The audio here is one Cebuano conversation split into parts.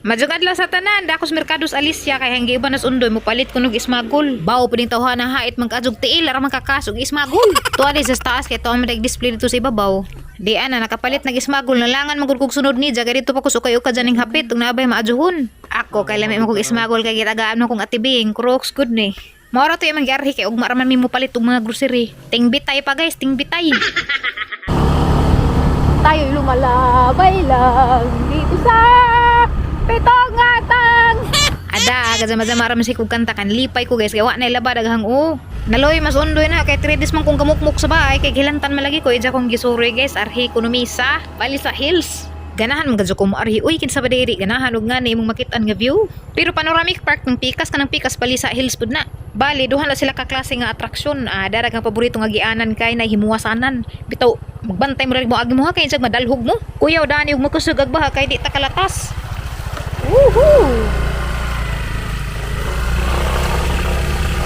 Madyong adlaw sa tanan, dakos merkado sa Alicia kay hanggi uban nas undoy mo palit kunog ismagol. Bawo pa ning tawhana hait magkaadjog tiil ara man kakas og ismagol. Tuwa sa taas kay tuwa man display dito sa ibabaw. Di ana nakapalit nag ismagol nalangan man gud kog sunod ni jaga dito pa ko sukay ka ning hapit ug naabay maadyohon. Ako kay lami man kog ismagol kay gitagaan mo kong atibing crocs good ni. Mao ra to imong giarhi kay ugma ra man mi mo palit og mga grocery. Tingbitay pa guys, tingbitay. Tayo'y lumalabay lang dito sa Pitongatang. Ada, gazama-zama ra man si kog kanta kan lipay ko guys kay wa na ilaba daghang o. Naloy mas undoy na kay 3 days man kong kamukmuk sa bahay kay gilantan malagi ko ija kong gisuroy guys arhi kuno misa bali sa hills. Ganahan man gadyo ko mo arhi uy kinsa ba diri ganahan og nga ni imong makit-an nga view. Pero panoramic park ng pikas kanang pikas bali sa hills pud na. Bali duha na sila ka klase nga atraksyon. Ah, darag ang paborito nga gianan kay na himuwasanan. Bitaw magbantay mo rin mo agi mo ha kay insag madalhog mo. Kuyaw dani ug makusog ag baha kay di ta kalatas. Woohoo!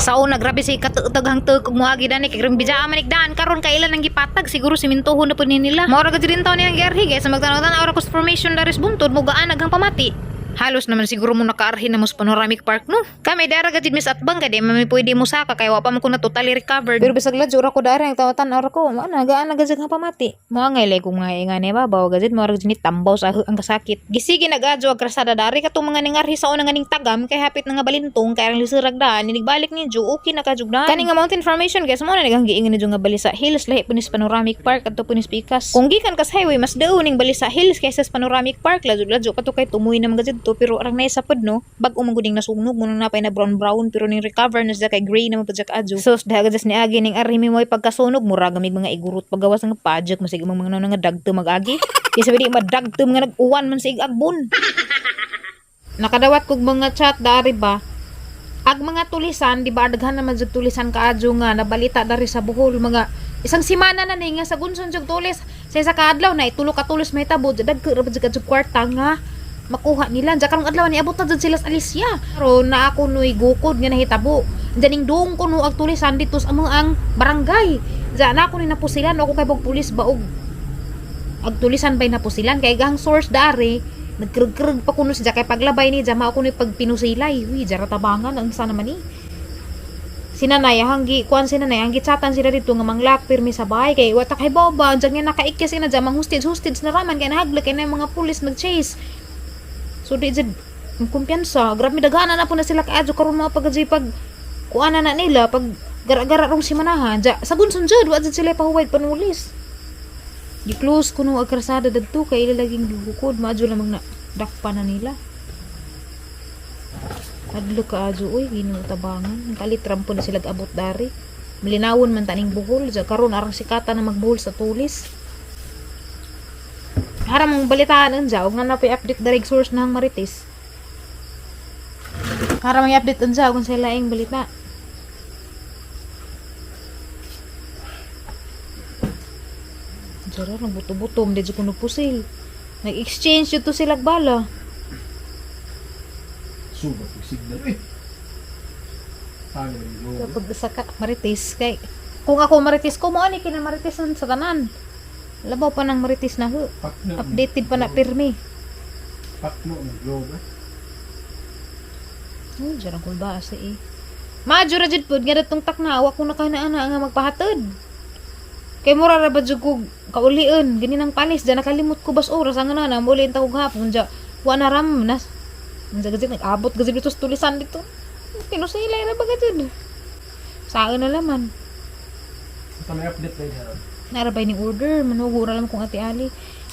Sa una grabe si katuutaghang tug ug moagi dani kay grang bijaa man daan karon kailan ang gipatag siguro simintohon na pud ni nila. Mao ra gud din taon niyang giarhi guys sa magtanaw-tanaw ra ko sa formation daris buntod mo gaan aghang pamati. Halos naman siguro mo nakaarhi na mo sa panoramic park no. Kami dara gud mis atbang kay di man mi pwede mo saka kay wa pa man ko na totally recovered. Pero bisag ladyo ra ko dara ang tanaw-tanaw ra ko mao na gaan na gud ang pamati. Mo ngay lay kung mga nga ni babaw gud mo ra gud ni tambaw sa ang kasakit. Gisige nag-adyo ag krasada dari katong mga ningarhi sa una nga ning tagam kay hapit na nga balintong kay ang lisurag daan inigbalik ni Jo okay na kajug daan. Kani nga mountain formation guys mo na nagang giingon ni Jo nga Balisa Hills lahi punis panoramic park adto punis pikas. Kung gikan kas highway mas dao ning Balisa Hills kaysa sa panoramic park ladyo ladyo kato kay tumoy na mga didto pero arang naisa pod no bag-o man gud ning nasunog mo nang napay na brown brown pero ning recover na siya kay gray na man pud siya kaadyo. Sus daha gud ni agi ning arhi mi mo'y pagkasunog mura gamig mga igurot pagawas nga pajak masig imong mga nga dagto mag-agi. Kaysa di madagto mga nag-uwan man sa igagbon. Nakadawat kog mga chat dari ba ag mga tulisan di ba daghan naman jud tulisan kaadyo nga nabalita dari sa Bohol mga isang simana na ni nga sa gunson jud tulis sa isa ka adlaw na itulo ka tulis may tabo dagko ra ba jud kadyo kwarta nga makuha nila diya karong adlaw niabot na jud sila sa Alicia pero na ako noy gukod nga nahitabo diyan ning duong kuno ag tulisan dito sa among ang barangay diya na ako ni napusilan ako kay bog pulis ba og ag tulisan bay napusilan kay gahang source dari nagkrug-krug pa kuno siya kay paglabay ni diya mao kuno pagpinusilay uy diya ra tabangan ang sana man ni sinanay hanggi kuan sinanay hanggi chatan sila dito nga manglak pirmi sa bahay kay wa ta kay boba diyan nga nakaikya sila diyan mang hostage hostage na raman kay nahagla kay na yung mga pulis nag-chase so di jud ang kumpiyansa grabe daghanan na po na sila kaadyo karon mga pag pag kuan na nila pag gara-gara rong simanahan diya sa gunson jud wa jud sila pahuway panulis. Gi-close kuno ang krasada dadto kay ila laging gibukod maadyo lamang na dakpa na nila. Adlo ka adyo oy Ginoo tabangan. Kalit rampo na sila abot dari. Malinawon man taning buhol ja karon arang sikata na magbuhol sa tulis. Haram mong balitaan unja og nga na update direct source ng Marites. Haram mong update unja kung sa laing balita. Jara nang buto-buto di jud kuno pusil. Nag-exchange jud to sila bala. Sugat yung signal. Eh! Ano yung Kapag sa ka, Marites kay kung ako Marites ko mo ani kina Marites sa tanan. Labaw pa ng Marites na ho. Pakno. Updated pa na pirmi. Pakno ng globe. Eh. Oh, jarang kung ba asa eh. Maadyo ra jud pud nga datong takna wa ko nakanaana nga magpahatod. Kay mura ra ba jud kog kaulion gani nang palis dyan nakalimot ko bas oras ang ana muli ta kog hapon dya wa na ram nas. Unsa gazit nag-abot gazit dito sa tulisan dito. Pinusilay ra ba gazit. Saan na laman. Ito may update na yun. Narabay ni order manugo ra lang kung ati Ali.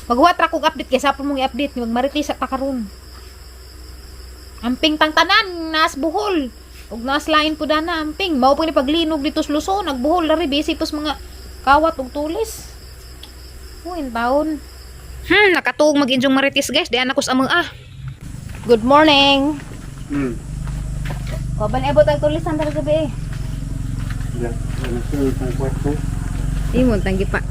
Maghuwat ra kog update kay sapon mong i-update ni magmarites sa karon. Amping tang tanan nas buhol. Ug nas lain po dana amping mao pa ni paglinog dito sa Luzon nagbuhol dari busy pos mga kawat ug tulis. Uy, taon. Nakatuog mag-injong marites guys, di anak ko sa amang ah. Good morning. Wa ba ni abot ang tulisan dara gabi eh. Yeah. Ano sa ang kwarto? Imon tanggi pa.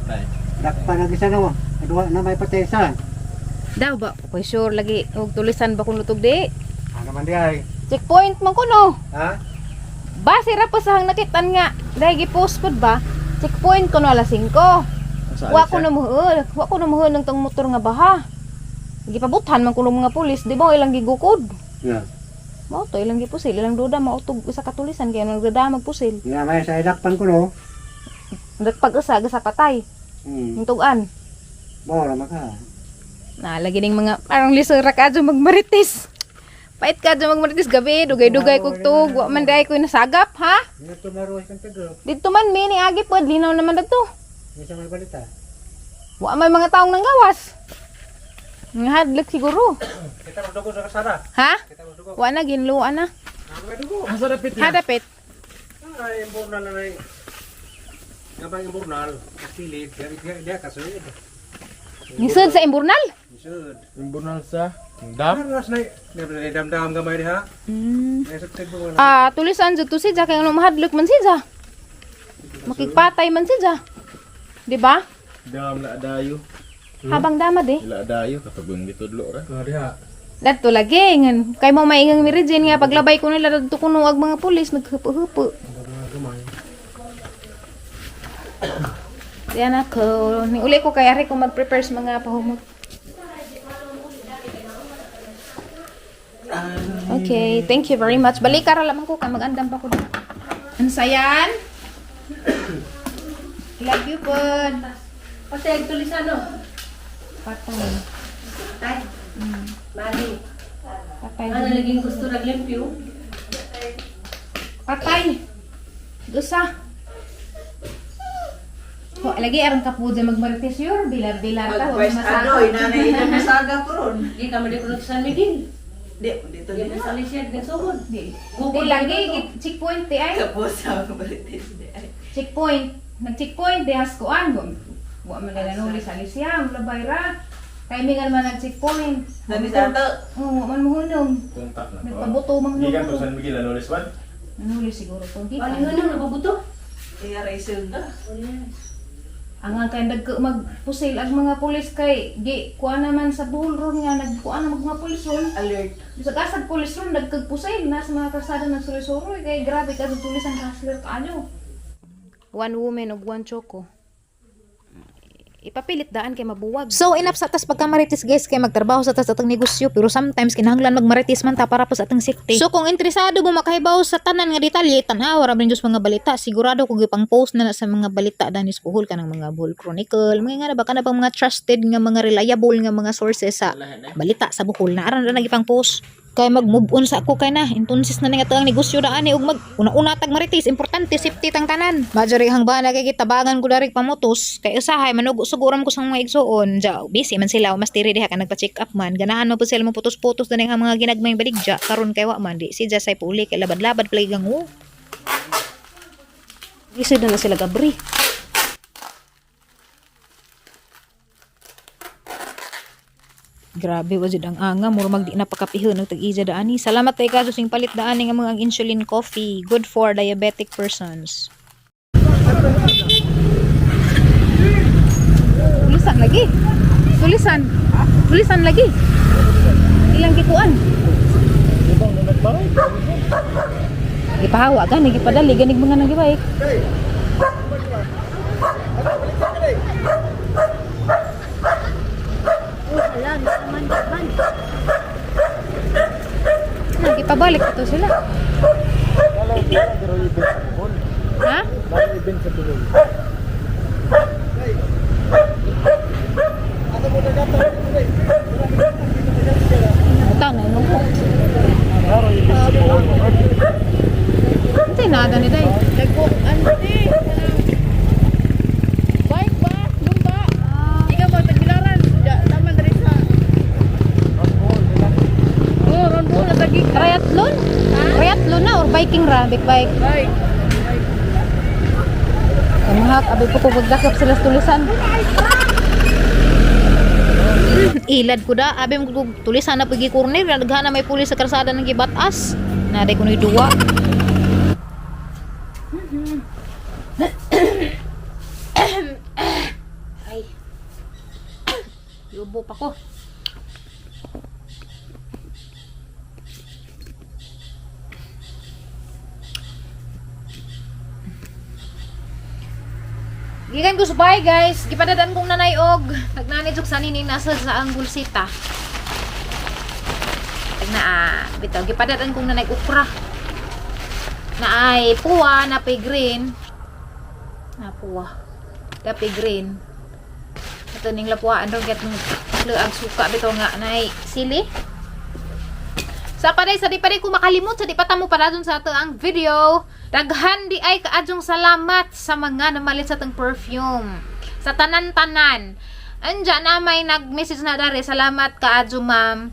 Dakpa na gisa na wa. Aduha na may patesa. Daw ba? Koy sure lagi og tulisan ba kung lutog di? Ano man di ay? Checkpoint man kuno. Ha? Base ra pa sa hang nakitan nga. Dahil gi-post pod ba? Checkpoint kuno alas 5. Wa ko na muhul. Wa ko na muhul ng tong motor nga baha. Gipabuthan man kuno mga pulis, di ba ilang gigukod? Yeah. Mao to ilang gipusil, ilang duda mao tog usa ka tulisan kay nagdada magpusil. Nga may sa ilakpan ko no. Pag usa gasa patay, tugan. Bora maka. Na lagi ning mga parang lisura ka adyo magmarites. Pait ka adyo magmarites gabi, dugay-dugay kog tug, wa man day ko nasagap ha. Dito maruwas kang tago. Dito man mi ni agi pod linaw naman dadto. May sa may balita. Wa may mga taong nanggawas. Nga hadlok siguro. Kita magdugo sa kasara. Ha? Kita magdugo. Wa na ginluan na. May dugo. Asa dapit Ha dapit. Ay, imburnal na na. Gabang imburnal. Kilid. Dia kasud. Nisod sa imburnal. Isud. Imburnal sa dam. Maruwas na. Dia dam-dam gamay diha. May sa tigbo na. Ah, tulisan jud to siya kay ano mahadlok man siya. Makigpatay man siya. Di ba? Dam la dayo. Habang damad eh. La dayo kapag gitudlo ra. Oh, diha. Dadto lagi ngan kay mo maingang Mary Jane nga paglabay ko nila dadto kuno ag mga pulis naghupo-hupo. Gamay. Diyan ako. Ni uli ko kay ari ko mag-prepare sa mga pahumot. Okay, thank you very much. Balik ka ra lamang ko kay mag-andam pa ko. Ang sayan. Love you pod. Pati ang tulisan, no? Patay. Tay. Mali. Patay. Ano naging gusto naglimpyo? Patay. Dusa. Ho, lagi aron ka po dyan magmarites yun. Bilar-bilar ka. Huwag Ano, inanay ina masaga ko ron. Di ka man di San Miguel. Di, dito Di din. na sa Alicia nagsugod. Di di lagi, checkpoint di ay. Kapos sa marites di ay. Checkpoint. Nag-checkpoint, di haskuan. Wa man nila nuli sa Alicia, labay ra. Timingan man nag-checkpoint. Nani sa ato. Oo, wa man mohunong. Kontak na. Nagpabuto mang Gikan to hunong. San Miguel ano Lisbon? Nanuli siguro to. Ano Gikan. nga nang nabubuto? Iya raisel na. Ang ang kay nagka magpusil ang mga pulis kay gi kuha naman sa Bohol ron nga nagkuha na mag mga pulis ron. Alert. Sa kasag pulis ron nagkagpusil na sa mga kalsada nagsuroy-suroy kay grabe ka sa tulisan hustler kaayo. One woman ug one choco. Ipapilit daan kay mabuwag. So enough sa tas pagkamarites guys kay magtrabaho sa tas atong negosyo pero sometimes kinahanglan magmarites man ta para po sa atong safety. So kung interesado mo makahibaw sa tanan nga detalye tan-aw ra jud mga balita sigurado kung ipang post na na sa mga balita danis Bohol kanang mga Bohol Chronicle mga nga na ba kana bang mga trusted nga mga reliable nga mga sources sa balita sa Bohol na aran ra nagipang post kay mag-move on sa ako kay na entonces na nga ang negosyo daan ni ug mag una-una tag marites importante safety tang tanan majori hang bana kay gitabangan ko darig pamutos kay usahay manugo suguram ko sa mga igsuon ja busy man sila mas diri diha ka nagpa-check up man ganahan man pud sila mo putos-putos dani ang mga ginagmayng baligya karon kay wa man di si ja say puli kay labad-labad play gango. Isod na sila gabri. Grabe wa jud ang anga mura mag di na pakapihon og tag-ija daani. Salamat kay kaso sing palit daani nga mga insulin coffee, good for diabetic persons. Tulisan lagi. Tulisan. Tulisan lagi. Ilang gikuan. Gipahawa gani gipadali ganig mga nagibike. Nagipabalik ito sila. Ha? Ito na yun ko. Hindi nada ni Day. Bike ba? Lumba? Ikaw ba tagbilaran? Ja, tama diri sa. Oh, ron buo na tagi. Triathlon? Triathlon na or biking ra? Big bike. Bike. Kamahak, abay ko pagdakap sila sa tulisan. Ilad ko da, abay mo kung tulisan na pagi corner, nagana may pulis sa kalsada ng gibatas. Naday ko no'y duwa. Ay. Yubo pa ko. Gikan ko sa bahay, guys. Gipadadaan kong nanay og nagnanay jud sa nining nasa sa ang bulsita. Tag na bitaw gipadatan kong nanay okra. Na ay puwa na pay green. Na puwa. Dapi green. Ito ning lapuaan ron ket ang suka bitaw nga nay sili. Sa paday sa di pa ko makalimot sa di pa ta mo para dun sa ato ang video. Daghan di ay kaadjong salamat sa mga namalit sa atong perfume. Sa tanan-tanan. Anja na may nag-message na dare. Salamat kaadjo, ma'am.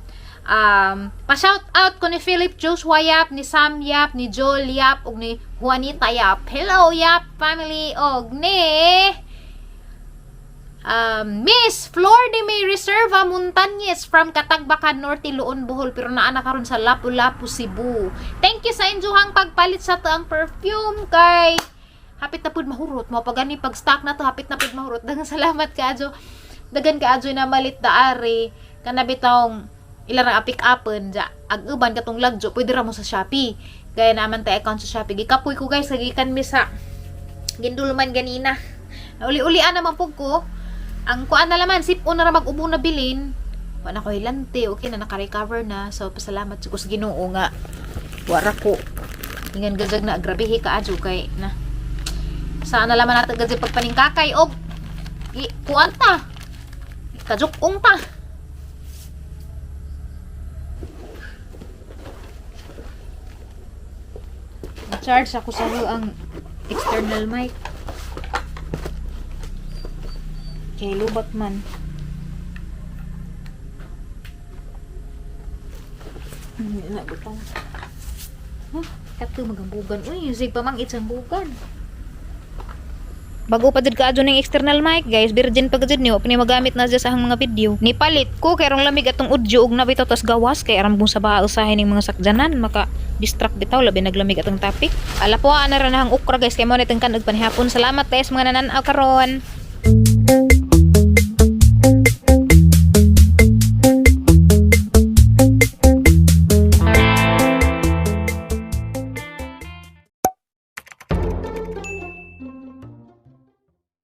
Pa-shout out ko ni Philip Joshua Yap, ni Sam Yap, ni Joel Yap, ug ni Juanita Yap. Hello Yap family og ni Miss Flor de May Reserva Montañez from Katagbacan Norte, Luon, Bohol, pero naa na karon sa Lapu-Lapu, Cebu. Thank you sa inyohang pagpalit sa ang perfume kay hapit na pud mahurot mo pag gani pag stock na to, hapit na pud mahurot. Daghang salamat kaadyo. Daghan kaadyo na malit daari kana bitawng ila ra pick upon ja ag uban katong lagjo pwede ra mo sa Shopee gaya naman tay account sa Shopee. Gikapoy ko, guys, gikan mi sa ginduluman ganina. Uli-ulian naman pug ko ang kuan na laman sip-on na ra mag-ubo na bilin. Wala ko hilante, okay na, naka-recover na. So pasalamat ko sa Ginoo nga wara ko ingan gajag na grabe ka adyo kay na saan na laman natin gajag pagpaningkakay og kuan ta kajukong ta. Charge ako sa ang external mic kay lubat man. Hindi na butang. Huh? Kato magambugan. Uy, sig pa mang itsambugan. Bago pa jud kaadyo ning external mic, guys, virgin pa jud ni, wa pa ni magamit na siya sa ahang mga video. Nipalit ko kay rong lamig atong audio og nabitaw tas gawas kay aram kong sa baa usahay ning mga sakjanan maka distract bitaw labi naglamig atong topic. Ala po ana ra na ang okra, guys, kay mo ni kan panihapon. Salamat guys mga nanan-aw karon.